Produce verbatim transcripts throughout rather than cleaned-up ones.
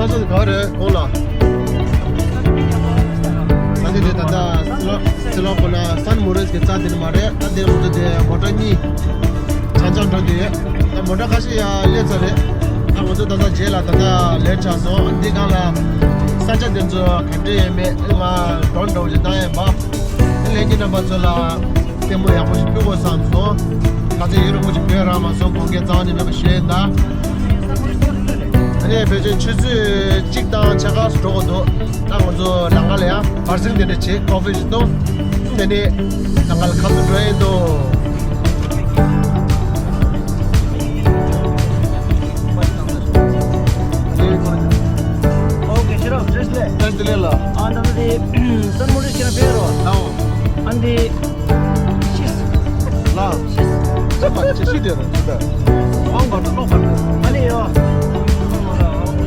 ཁ་སང་ག་རེད་གོང་ལ། ད་དེ་དེ་ད་ལྟ་སི་ལོ་སི་ལོ་གོ་ལ་སན་མོ་རེས་ཀྱི་རྩ་དེ་ནི་མ་རེད། ད་དེ་ང་ཚོ་དེ་མོ་ཊ་གཉིས་ཆ་ཆ་འགྲོ་དེ་ཡོད། ད་མོ་ཊ་ཁ་ཤས་ཡང་སླེབས་ཚར་རེད། ད་ང་ཚོ་ད་ལྟ་རྗེས་ལ་ད་ལྟ་ལེ་ཊི་ཆགས་སོང་། འདི་སྒང་ལ་ས་ཆ་དེ་ཚོ་ག་འདྲ་ཡོད་མེད་ང་ཌོན་འདྲ་བོ་ཞིག་བཏང་ཡོད་པ། ལྷན་རྒྱས་རྣམ་པ་ཚོ་ལ་ལྟད་མོ་ཡག་པོ་ཞིག་ཕུལ་དགོས་བསམ་སོང་། ག་ཚོད་ཡུན་རིང་པོ་ཞིག་བོད་རང་མ་སོང་། དགོངས་འགལ་རྩ་བ་ནས་མེད་པ་ཞུ་ཡིན་ད། ཨ་ནི་ཕལ་ཆེར་ཆུ་ཚོད་གཅིག་དང་ཕྱེད་ཀ་སུ་འགྲོ་གི་འདུག་ད་ང་ཚོ་ལམ་ཁ་ལ་ཡང་བར་སེང་དེ་འདྲ་བྱས་ཀོ་ཧྥི་ཞིག་འཐུང་། དེ་ནས་ལམ་ཁ་ལ་ཁ་ཐུག་འགྲོ་ཡིན་འདུག་ཨོ་ཁེ་ཤེས་རོགས། བཀྲ་ཤིས་བདེ་ལེགས། བཀྲ་ཤིས་བདེ་ལེགས་ལགས། ཨ་ནམ་དེ་སན་མོ་རི་ཁྱེད་རང་ཕེབས་རོགས། ལའོ། ཨ་འདི། ཤིས། ལ། ཤིས། ཅི་པ་ཅི་ཤི་དེ་རེད་ད། ཨང་ག་ཏུ་ལོག་པ། ཨ་ནི་ཡོ།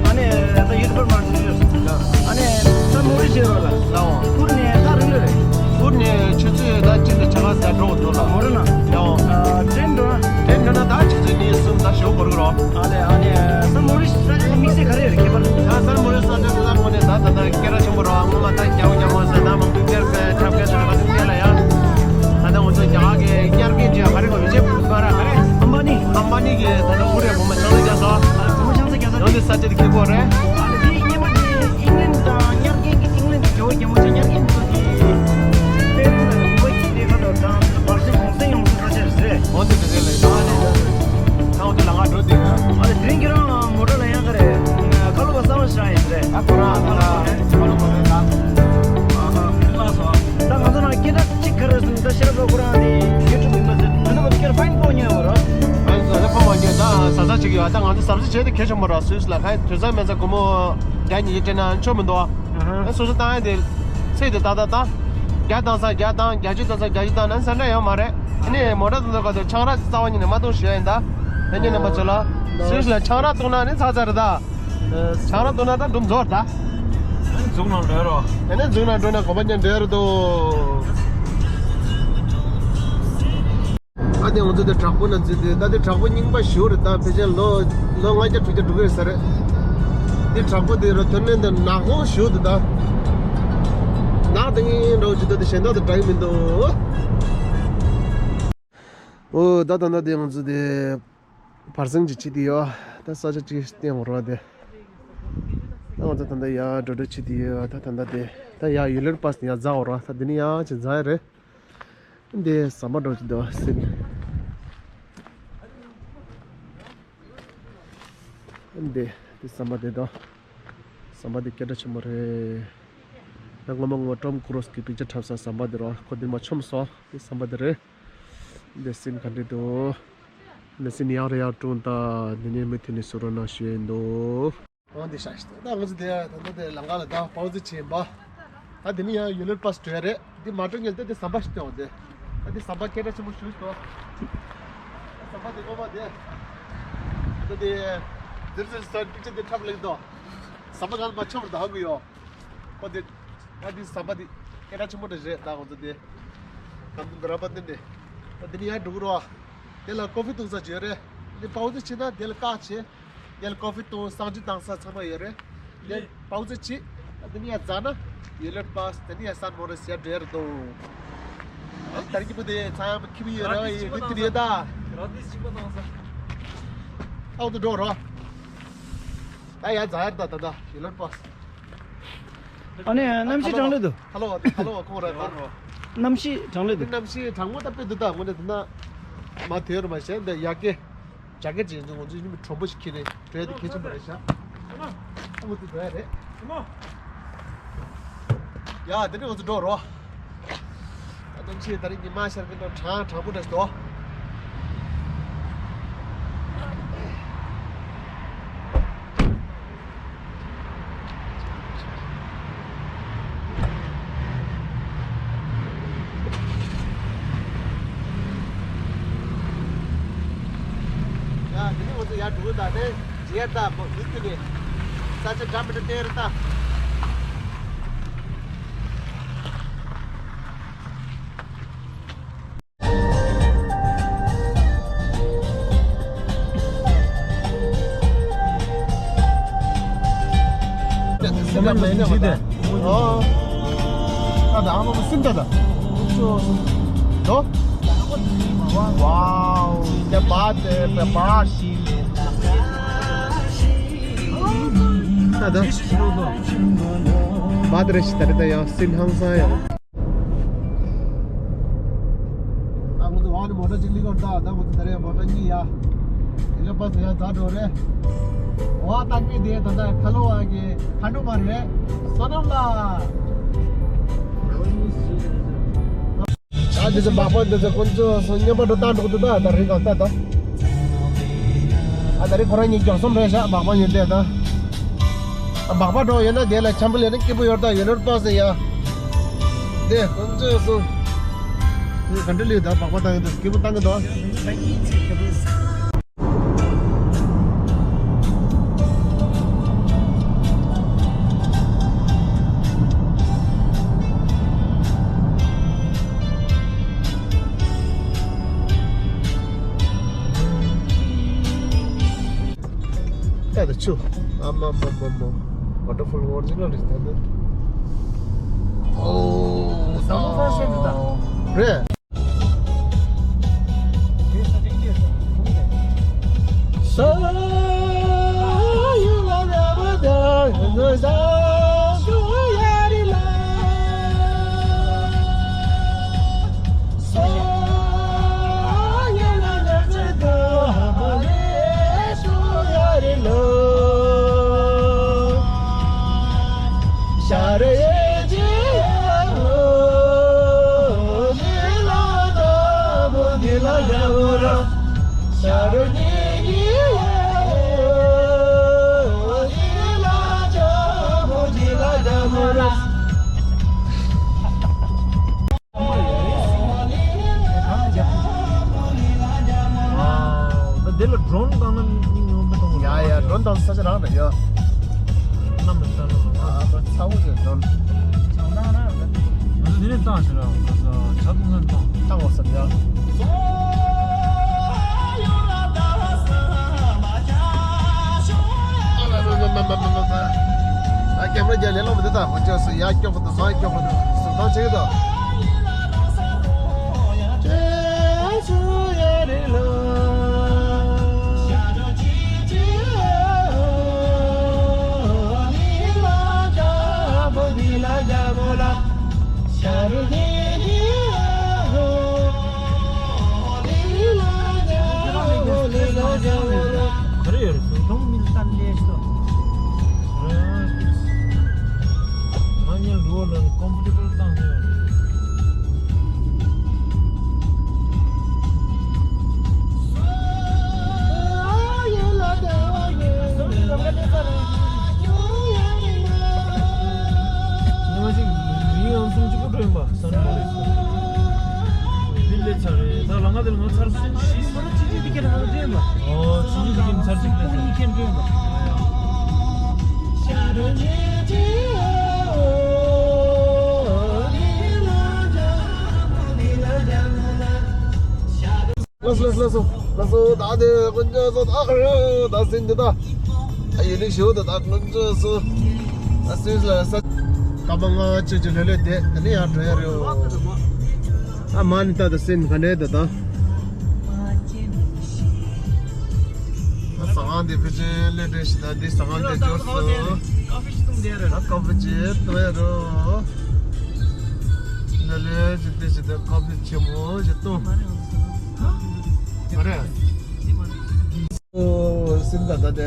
ཨ་ནི་ད་ཡུ་ཊུབ་པར་མ་ནི་ཡོ། ཨ་ནི་སན་མོ་རི་ཤེས་རོགས་ལ། ལའོ། ཁུར་ནས་ད་རིང་ལ་རེད། ཁུར་ནས་ཆུ་ཚོད་ད་ཅི་འདྲ་ཆ་ག་ཟ་འགྲོ་འདུག་ལ། མོ་རི་ན། ལའོ། ཨ་ཏྲེན་འགྲོ་ན། ཏྲེན་འགྲོ་ན་ད་ཆུ་ཚོད་གཉིས་གསུམ་ད་ཞོགས་འགོར་གི་རོགས། ཨ་ལེ་ཨ་ནི་སན་མོ་རི་ས་ཆ་དེ་དམིགས་བསལ་ག་རེ་རེད་ཁྱད་པར། ཡང་སན་མོ་རི་ས་ཆ་དེ་ལ་དངོས་གནས་ད་ད་ད་སྐད་གྲགས་ཆེན་པོ་རེད་བ། སྔོན་མ་ད་རྒྱ་བོད་རྒྱ་མོ་ཟེར་ད་མང་པོ་སྐྱེར་ཟེར་ཁྱབ་སྐད་ཟེར་ག་ཚོད་སྐད་ལ་ཡ། ད་ད་ང་ཚོ་རྒྱ་གར་གྱི་གཉེར་སྐད་ཅིག་ག་རེ་གོ་ཡོད་ཅེ་བུ་ག་ར་ག་རེ། ཨམ་བ་ནི། ཨམ་བ་ནི་གི་ད་ད་བུ་རེ་བུ་མོ་ཆང་ས་རྒྱག་སོ། བུ་མོ་ཆང་ས་རྒྱག་ས་ཡང་དེ་ས་ཆ་དེ་ཁེ་གོ་རེད། ཨ་ལེ་དེ་སྔོན་མ་དེ་ཨིང་ལན་དང་གཉེར་སྐད་ཀྱི་ཨིང་ལན་གྱི་རྒྱ་བོད་རྒྱ་མོ་ཆང་གཉེར་སྐད་མི་ཚོ་དེ་པེ་རིན་ལ་རུམ་པ་གྱི་དེ་ཁ་ཐོག་དང་བར་སེང་གོང་སེང་ཡོང་ས་ས་ཆ་རེད་ཟེར། འོ་དེ་དེ་རེད་ལ་ཡིན་ཨ་ལེ། ད་འོ་དེ་ལ་ང་འགྲོ་དེ། ཨ་ལེ་དེ་རིང་ཁྱེད་རང་མོ་ཊ་ལ་ཡང་ག་རེད། ཁ་ལོ་བ་གསར་པ་ཞིག་རག་ཡིན་ཟེར། ཨ་ཁོ་རང་ད་ཁ་ལོ་བ་རེད་ད། ཨ་ཧ་ལགས་སོ། ད་ང་ཚོ་ནང་སྐད་གྲགས་གཅིག་ག་རེ་ཟེར་ན་ད་ཤེས་རབ་ལོ་ཁོ་རང་དེ་ཡུ་ཊུབ་ཡིན་པ་ཟེར་དུས་ད་ཁྱེད་རང་ཕའིན་ཕོག་ཉེ་བ་ར། ཕའིན་ཟ་ད་ཕོག་མ་ཉེ་ད་ཟ་ཟ་བྱེད་ཀྱི་ཡོད། ད་ང་ཚོ་ཟ་ཟ་བྱེད་དེ་གལ་ཆེན་པོ་ར་སུས་ལ་ཁ་དུས་ཚོད་མེད་ས་སྒོར་མོ་བརྒྱ་ཉིས་བརྒྱ་སྤྲད་ན་ཆོ་མི་འདུག་ཨ། སོ་སོ་བཏང་ཡ་དེ་ཚེ་དེ་ད་ད་ད་བརྒྱ་བཏང་ས་བརྒྱ་བཏང་། བརྒྱད་ཅུ་བཏང་ས་བརྒྱད་ཅུ་བཏང་ན་ས་འདྲ་ཡོད་མ་རེད། ཨ་ནི་མོ་ཊ་དང་དུ་ག་ཚོད་ཆང་རག་རྩ་བ་ཉིད་ནས་མ་གཏོང་ཞུ་ཡ་ཡིན་ད། ལྷན་རྒྱས་རྣམ་པ་ཚོ་ལ་སུས་ལ་ཆང་རག་བཏུང་ན་ནི་ཚར་ཚར་རེད་ད། ཆང་རག་འདུག་ན་ད་འགྲུབ་འཛོར་ད། ཨ་ནི་འཛུགས་ནང་འགྲོ་རོགས། ཨ་ནི་འཛུགས་ནང་འགྲོ་ན་གོམ་པ་ཉན་འགྲོ་རོགས་དོ། ཨ་དེ་ང་ཚོ་དེ་བྲག་ཕུག་ན་འཛུལ་དུས་ད་དེ་བྲག་ཕུག་རྙིང་པ་ཞིག་རེད་ད། ཕལ་ཆེར་ལོ་ལོ་ལྔ་བརྒྱ་དྲུག་བརྒྱ་འགྲོ་གི་ཡོད་ས་རེད། དེ་བྲག་ཕུག་དེ་རུ་ཐོན་མེད་དུ་ནག་ཧོང་ཞིག་འདུག་ད། ནག་དེ་ངའི་འགྲོ་བཞིན་དུ་དེ་གཞན་དག་དེ་འདྲ་གི་མི་འདུག་ཨོ་ད་ད་ད་དེ་ང་ཚོ་དེ། བར་སེང་ཅིག་ཕྱིན་དེ་ཡོད། ད་ས་ཆ་ཅིག་བསྟན་འོང་རོགས་དེ། ད་ང་ཚོ་ད་ལྟ་ཡར་འགྲོ་འགྲོ་ཕྱིན་དེ་ཡོད། ད་ད་ལྟ་དེ་ད་ཡར་ཡུ་ལེར་པཱས་ཡར་འཛེགས་འོང་རོགས། ད་འདི་ནས་ཡར་ཅིག་འཛེགས་རེད། འདི་ཟམ་པ་འགྲོ་ཅིག་འདུག་ཟིན། འདི་འདི་ཟམ་པ་དེ་དང་། ཟམ་པ་དེ་སྐད་གྲགས་ཆེན་པོ་རེད། ད་སྔོན་མ་སྔོན་མ་ཊོམ་ཀུ་རུ་སི་གི་པིག་ཅར་འཁྲབ་ས་ཟམ་པ་དེ་རོ། ཁོ་འདི་མ་མཆོངས་སོང་། འདི་ཟམ་པ་དེ་རེད། འདི་སིན་ག་འདྲ་འདུག་འདི་སིན་ཡག་རེད་ཡག་དྲུང་ད། འདི་ནས་མུ་མཐུད་ནས་བཟོ་རོགས་གནང་ཞུ་ཡིན་འདུག་འོ་འདི་ཤ་ཤི་ད་ང་ཚོ་དེ་ད་ལྟ་དེ་ལམ་ཁ་ལ་ད་པའོ་ཙི་ཕྱིན་པ། ད་འདི་ནས་ཡང་ཡུ་ལེར་པཱས་འགྲོ་ཡ་རེད། འདི་མ་འགྲོ་སྔོན་དེ་འདི་ཟམ་པ་ཞིག་སྟོན་འོང་དེ། ད་འདི་ཟམ་པ་སྐད་གྲགས་ཆེན་པོ་ཞིག་འདུག་ཟམ་པ་འདི་སྔོན་མ་དེ། ད་དེ་ཟེར་ཟེར་ས་པིག་ཅར་འདི་འཁྲབ་ལེགས་འདུག་ཟམ་པ་གང་ལ་མ་ཆོག་པར་ད་ཧ་གོ་ཡོད། ཁོ་དེ། ད་འདི་ཟམ་པ་འདི་སྐད་གྲགས་ཆེན་པོ་འདྲ་རེད་ད་ང་ཚོ་དེ། གང་དུ་འགྲོ་ར་པ་འདི་འདྲ། ད་འདི་ནས་ཡར་འགྲོ་གི་རོ། དེ་ལ་ཀོ་ཧྥི་བཏུང་ས་ཅིག་ཡོད་རེད། འདི་པའོ་ཙི་ཕྱིན་ན་དེ་ལ་བཀག་བྱས། དེ་ལ་ཀོ་ཧྥི་བཏུང་བསང་ཆུ་བཏང་ས་ཚང་མ་ཡོད་རེད། དེ་པའོ་ཙི་ཕྱིན། ད་འདི་ནས་ཡར་འཛེགས་ན་ཡུ་ལེར་པཱས། དེ་ནས་ཡར་སན་མོ་རི་སི་ཡར་འགྲོ་ཡ་རེད་དོ། ད་རིང་གི་བུ་དེ་ཚང་ཡང་ཁྱི་བུ་ཡོད་ར་ཡོད་དེ་དེ་རེད་ད། ཨའོ་དུ་འགྲོ་རོ། ད་ཡར་འཛེགས་ཡ་རེད་ད་ད་ད་ཡུ་ལེར་པཱས། ཨ་ནི་གནམ་གཤིས་གྲང་ལེ་འདུག་ཧ་ལོ་བ་ཧ་ལོ་བ་ཁོང་ར་ད། གནམ་གཤིས་གྲང་ལེ་འདུག་གནམ་གཤིས་གྲང་མོ་ད་དཔེ་འདུག་ད་དངོས་གནས་ད་ན། མ་དེ་རུ་མ་བྱས་འདི་ཡ་ཀེ། ཇ་ཀེ་ཇི་ཡིན་ཚོ་ང་ཚོ་ཉི་མ་གྲོན་པོ་ཞིག་ཁྱེར་ནས་འགྲོ་ཡ་དེ་གལ་ཆེན་པོ་རེད་ཤག་ཨ་མ་དེ་འགྲོ་ཡ་རེད། ཡ་དེ་ནས་ང་ཚོ་འགྲོ་རོགས། ཨ་གནམ་གཤིས་ད་རེས་ཉི་མ་ཤར་གི་འདུག་གྲང་གྲང་པོ་འདྲ་ཞིག་འདུག་ཡ་དེ་ནས་ང་ཚོ་ཡར་འགྲོ་གི་ད་ནས་རྗེས་ད་མོ་ཡུལ་དེ་ནས་ས་ཆ་འདྲ་མི་འདྲ་བསྟན་རེད་ད། ཨ་མ་མེན་ཇི་དེ། ཨོ། ད་ད་ཨ་མ་སིན་ད་ད། ལོ། ཝའོ། ད་བ་དེ་བ་ཤི། ད་ད། བ་དེ་རེ་ཤི་ད་རེ་ད་ཡང་སིན་ཧང་སང་ཡང་། ད་ང་ཚོ་འོག་ནས་མོ་ཊ་གཅིག་སླེབས་ཀྱི་ཡོད། ད་ད་ང་ཚོ་ད་རེས་མོ་ཊ་གཉིས་ཡ། ཡི་ལོ་པ་ཟེར་ཡ་ཛ་འགྲོ་རེད། འོག་བཏང་མི་དེ་ད་ལྟ་ཁ་ལོ་བ་གི་ཁ་འགྲོ་མ་རེད། བསོད་ནམས་ལགས། ད་འདི་ཚོ་སྦག་སྦག་འདི་ཚོ་ཁོང་ཚོ་སོ་སྙོམས་པ་འགྲོ་བཏང་འགྲོ་གི་འདུག་ད་ད་རིང་གང་ལྟར་ད། ཨ་ད་རིང་ཁོ་རང་གཉིས་མགྱོགས་སོང་རེད་ཤག་སྦག་སྦག་ཉོས་བསྡད་ད། ཨ་སྦག་སྦག་འགྲོ་ཡོད་ན་དེ་ལ་འཆམ་པོ་ལས་ན་སྐྱིད་པོ་ཡོད་ད་ཡོད་ནོར་ཏོག་ཟེར་ཡ། དེ་ཁོང་ཚོས་སོང་། དེ་ག་འདྲ་ལས་ད་སྦག་སྦག་བཏང་གི་འདུག་སྐྱིད་པོ་བཏང་གི་འདུག་ད་ད་ཆུ། ཨ་མ་མ་མ་མ། ཝ་ཊར་ཕོལ་ཨོ་རི་ཇི་ནལ་རེད་ད་འདི། ཨོ། ས་མོ་ས་ཤེས་མི་ད། རེད། ད་འདི་ལ་ཌོ་རོན་བཏང་ན་སྙིང་ཡོང་པ་གཏོང་གི་ཡ་ཡ། ཌོ་རོན་བཏང་ས་ཆ་རང་རེད་ཡ། གནམ་ལ་ལྟ་ན་ལ་ང་ཚོ་ཚ་བོ་ཡོད་ཌོ་རོན། ང་ཚོ་འདི་ནས་བཏང་ཞིག་ར་ང་ཚོ་ཇ་འཐུང་ས་བཏང་། བཏང་བ་ཟེར་ཡ། ཨ་ཀེམ་ར་རྒྱག་ལས་སློང་མི་འདུག་ད་ཁོ་ཅག་སུ་ཡ་སྐྱོག་གི་འདུག་ཟངས་སྐྱོག་གི་འདུག་ཟུར་ཐང་ཆེ་གི་འདུག་ག་རེ་ཡོད་རེད། ཟུར་ཐང་མི་ལ་ལས་ཤོག་ང་ཉལ་འགྲོ་ལ་ཀོམ་ཕོར་ཊེ་བལ་བཏང་ནས། ཉི་མ་ཞིག་མི་ཡང་སུམ་ཅུ་པོ་འགྲོ་ཡིན་པ་ས་ནས་མ་རེད། འདི་ལས་ཚར་རེད། ད་ལ་ང་དེར་ང་ཚར་སོང་། ཤི་སོང་ན་ཆི་ཆི་དེ་ཁྱེད་ང་འདྲེན་པ། ཨོ་ཆི་ཆི་དེ་ཁྱེད་ཚར་ཅིག་ལས་ཚར། ཁོང་གཉིས་ཁྱེད་འདྲེན་པ། ལགས་སོ་ལགས་སོ་ལགས་སོ། ད་དེ་དཀོན་མཆོག་གསུམ་ད་ཨ་རོ་ད་སེམས་འདི་ད། ད་ཡུན་རིང་ཞུ་ད་ད་དཀོན་མཆོག་གསུམ། ད་སེམས་ལ་ས། སྐར་མ་ལྔ་བཅུ་ཅིག་ལོས་ལོས་བསྡད་དེ་ནས་ཡར་འགྲོ་ཡ་རེད། ཨ་མ་ནི་ད་ད་སེམས་ག་འདྲ་ད་ད། ཟ་ཁང་འདི་ཕལ་ཆེར་སླེབས་བསྡད་ཤག་ད་འདི་ཟ་ཁང་འདི་འབྱོར་སོང་། ཀ་ཕི་ཞིག་འཐུང་བསྡད་རེད། ད་ཀ་ཕི་ཅིག་འཐུང་ཡ་རོ། ལ་ལས་ཅིག་བལྟས་ཤིག་ད་ཀ་ཕི་ཆེན་མོ་ཞིག་འཐུང་། མ་རེད། ओ सिंधा दादा।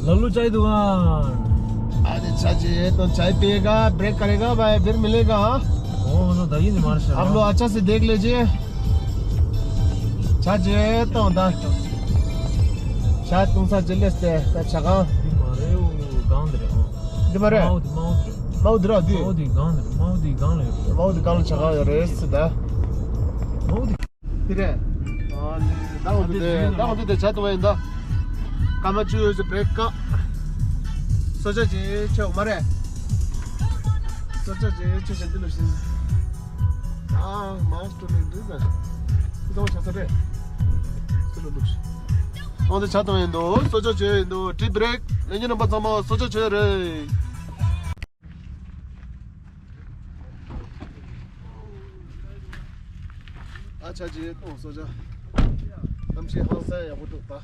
लल्लू चाय दुकान। अरे चाची, ये तो चाय पिएगा, ब्रेक करेगा भाई, फिर मिलेगा। ओ, मतलब दही नहीं मार आप लोग अच्छा से देख लीजिए। चाची, ये तो होता। शायद तुम साथ चले थे, तो अच्छा कहाँ? मारे वो गांव दे रहे हो। दे मारे। माउद, माउद। माउद रहा दी। माउद गांव दे, माउद गांव ले। माउद गांव चगा रेस दा। माउद དེ་རེད། ཨ་ནི་ད་འོ་དེ་ད་འོ་དེ་དེ་ཆ་དུ་བ་ཡིན་ད། སྐར་མ་བཅུ་ཡོད་ཟེར་བྲེག་ཀ། སོ་ཆ་ཅེ་ཆེ་འོ་མ་རེད། སོ་ཆ་ཅེ་ཆེ་ཞེ་འདི་ལ་ཞིན། ཨ་མ་སྟོ་ལེ་འདི་ཟ། འདི་ད་འོ་ཆ་ས་རེད། སི་ལོ་ལུག་ཤི། འོ་དེ་ཆ་དུ་བ་ཡིན་དོ། སོ་ཆ་ཅེ་ཡིན་དོ། ཏི་བྲེག་ལེ་ཉི་རྣམ་པ་ཚང་མ་སོ་ཆ་ཅེ་རེད། ཆ་ཅིག་གཏོང་སོ་ཅག་གནམ་གཤིས་ཧང་སང་ཡག་པོ་འདུག་ད།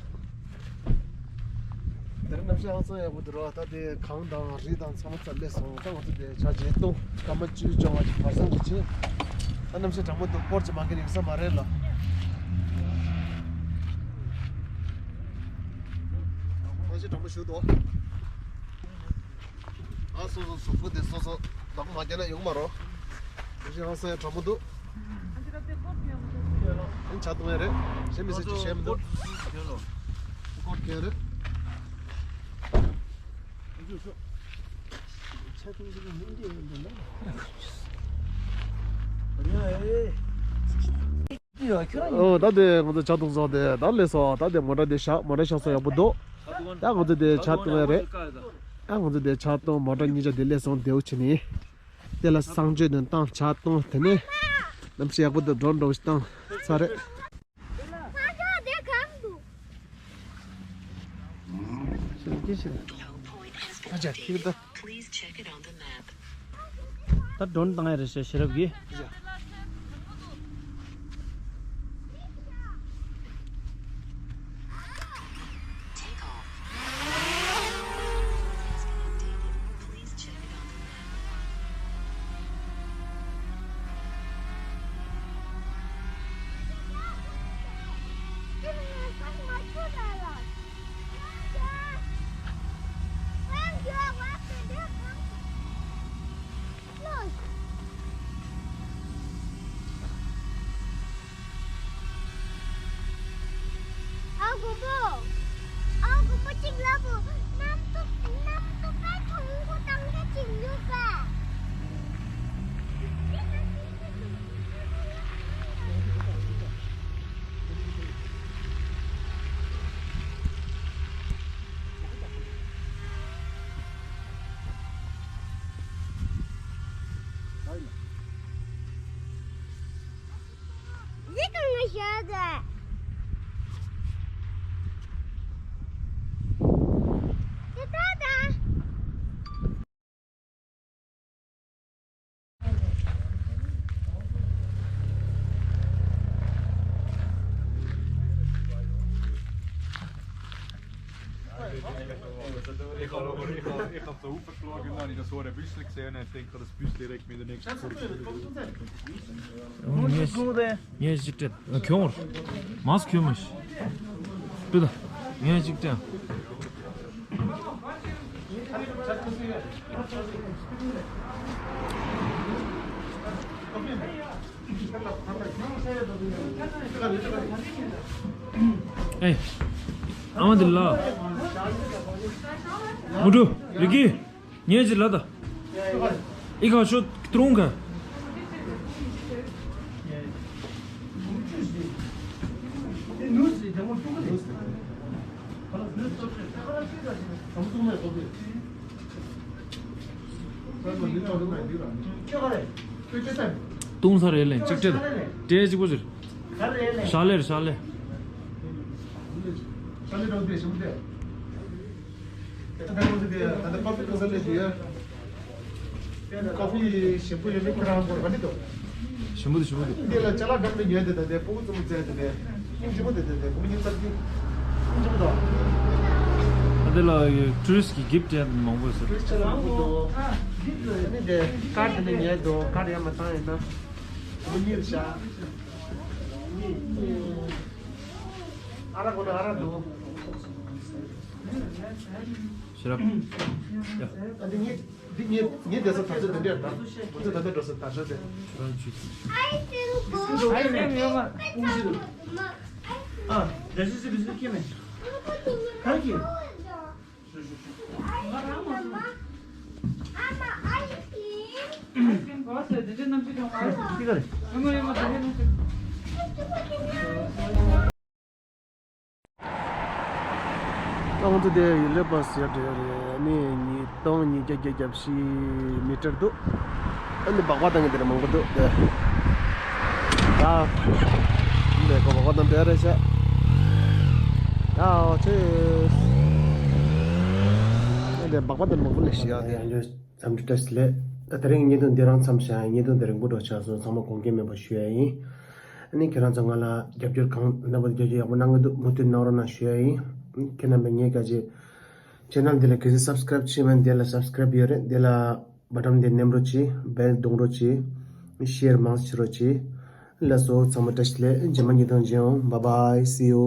དེ་རིང་གནམ་གཤིས་ཧང་སང་ཡག་པོ་འདུག་ར། ད་དེ་གངས་དང་རི་དང་ཚང་མ་ཚར་སླེབས་སོང་། ད་ང་ཚོ་དེ་ཆ་ཅིག་གཏོང་སྐར་མ་བཅུ་བཅོ་ལྔ་ཅིག་བར་སང་གི་ཆེ། ད་གནམ་གཤིས་གྲང་མོ་འདུག་སྐོར་ཅིག་མ་གི་ནི་ཡིན་ས་མ་རེད་ལ། གནམ་གཤིས་གྲང་མོ་ཞུ་དོ། ཨ་སོ་སོ་གཟུགས་པོ་དེ་སོ་སོ་བདག་མ་བརྒྱབ་ན་ཡོང་མ་རོ། དེ་བཞིན་ཨང་སང་ཡང་གྲང་མོ་འདུག་ཨིན་ཆ་གཏོང་ཡ་རེད། གཞན་མི་སྲིད་ཅི་བྱས་མི་འདུག་སྐོར་གྱི་རེད། ཨོ་ད་དེ་ང་ཚོ་ཇ་འཐུང་ཚར་དེ་ད་སླེབས་སོང་། ད་དེ་མོ་ཊ་དེ་བཞག་མོ་ཊ་བཞག་ས་ཡག་པོ་འདུག་ད་ང་ཚོ་དེ་ཇ་འཐུང་ཡ་རེད། ད་ང་ཚོ་དེ་ཇ་འཐུང་མོ་ཊ་གཉིས་ཆ་དེ་སླེབས་སོང་། དེའུ་ཆེ་ནི་དེ་ལ་གསང་སྤྱོད་དང་བཏང་ཇ་འཐུང་། དེ་ནས་གནམ་གཤིས་ཡག་པོ་འདུག་ཌོན་འདྲ་བོ་ཞིག་བཏང་ཚར་རེད། ཕ་ཇོ་དེ་གང་འདུག་ཨ་ཅག་ཁྱི་ད། Please check it on the map. ད་ཌོན་བཏང་ཡ་རེད་ཤག་ཤེས་རབ་ཀྱིས། Take off. Please check it on the map. ཨ་དགོན་པོ། ཨ་དགོན་པོ་གཅིག་ལབ་བོ། གནམ་གྲུ་གནམ་གྲུ་པའི་གྲུ་གུ་དང་ག་ཅིག་ཡོད་པས། ཡི་གང་ང་ཤ་ཟ། དེ་ད་ད། Ich habe so aufgeschlagen, dann ich das so ein bisschen gesehen und denke, das Büste direkt mit der nächsten Kurve. ངས་ཅིག་སྤྲད། ཁྱོད་མར་མས་ཁྱོད་མ་ཤི། སྤྲད་ད། ངས་ཅིག་སྤྲད། ཨེ། ཨ་མ་འདི་ལ། མུ་ཏུ། རི་ཀི། ངས་ཅི་ལ་ད། ཨི་ཁ་ཤོ་ཏྲུང་ག་ཏུང་ས་རེ་ལེན་གཅིག་སྤྲད་ད། སྤྲད་གཅིག་པོ་ཟེར། ཤ་ལེར་ཤ་ལེ། ཀོ་ཕི་ཞིམ་པོ་ཡོད་མེད་ཁྱེད་རང་སྐོར་ག་འདྲ་འདུག་ཞིམ་པོ་འདུག་ཞིམ་པོ་འདུག་འདི་ལ་ཅ་ལག་འགྲམ་དུ་ཉོས་ཏེ་ད་ལྟའི་ཕྲུ་གུ་རྩུབ་མོ་བཙལ་ཏེ་ནས་ཁྱུང་ཆེན་པོ་དེ་དེ་དེ་ཕྲུ་གུ་ཉིན་ཚར་གྱི་ཁྱུང་ཆེན་པོ་དང་། ཨ་དེ་ལ་ཊུ་རི་སི་གི་གིབ་ཊི་ཡང་མང་པོ་ཟེར། ཊུ་རི་སི་ལ་མང་པོ་འདུག་ཨ་ནི་དེ་ཀར་དེ་ནས་ཉོས་འདུག་ཀར་ཡང་མ་བཏང་ཡིན་ན་ཕྲུ་གུ་གཉིས་རེད་ཤག་ཨ་ར་གོ་ན་ཨ་ར་འདུག་ཤེས་རབ། ཡ། ཨ་འདི་ངའི་འདི་ངའི་ངའི་བསྡད་ས་དར་ཆ་དེ་འདྲ་ཡོད་ད། ང་ཚོ་ད་ལྟ་འགྲོ་ས་དར་ཆ་དེ། ཁྱོད་རང་ཆུ་ཚོད། ཨ་འདི་ཞིག་ཨ་འདི་ཞིག་ཨ་འདི་ཞིག་ང་རང་མ་སོང་། ཨ་ནི་ག་རེ། ད་ང་ཚོ་དེ་ཡུལ་ལེ་བྷ་སི་ཡར་འགྲོ་ཡ་རེད། ཨ་ནི་ཉིས་སྟོང་ཉིས་བརྒྱ་བརྒྱད་ཅུ་གྱ་བཞི་མི་ཊར་འདུག་ཨ་ནི་སྦག་སྦག་བཏང་གི་དེ་རེད་མང་པོ་འདུག་དེ། ད་འདི་གོ་སྦག་སྦག་བཏང་དེ་རེད་ཤག་ད་ཨོ་ཆེ། ཨ་ནི་སྦག་སྦག་བཏང་མང་པོ་སླེབས་ཤག་ཡ་དེ། འཛམ་བུ་གླིང་བཀྲ་ཤིས་བདེ་ལེགས། ད་དེ་རིང་བརྙན་ཐུང་འདི་རང་མཚམས་བཞག་ཡིན། བརྙན་ཐུང་འདི་རིང་པོ་འགྲོ་ཆགས་སོང་། ཚང་མ་དགོངས་འགལ་མེད་པ་ཞུ་ཡ་ཡིན། ཨ་ནི་ཁྱེད་རང་ཚོ་ང་ལ་རྒྱབ་སྐྱོར་གང་གནང་བ་རྒྱབ་སྐྱོར་ཡག་པོ་གནང་གི་འདུག་མུ་མཐུད་གནང་རོགས་གནང་ཞུ་ཡ་ཡིན། ཁྱེད་རྣམ་པས་ངའི་ག་ཅེ་ཆེ་ནལ་འདི་ལ་གལ་སྲིད་སབ་སི་ཀ་རབ་བྱས་མེད་འདི་ལ་སབ་སི་ཀ་རབ་ཡོད་རེད། འདི་ལ་བ་ཊམ་འདི་ནེམ་རོགས་གྱིས། བེལ་གདོང་རོགས་གྱིས། ཤེར་མང་ཙམ་བྱེད་རོགས་གྱིས། ལགས་སོ། ཚང་མ་བཀྲ་ཤིས་བདེ་ལེགས། རྗེས་མ་ཉིན་དང་མཇལ་ཡོང་། Bye bye, see you.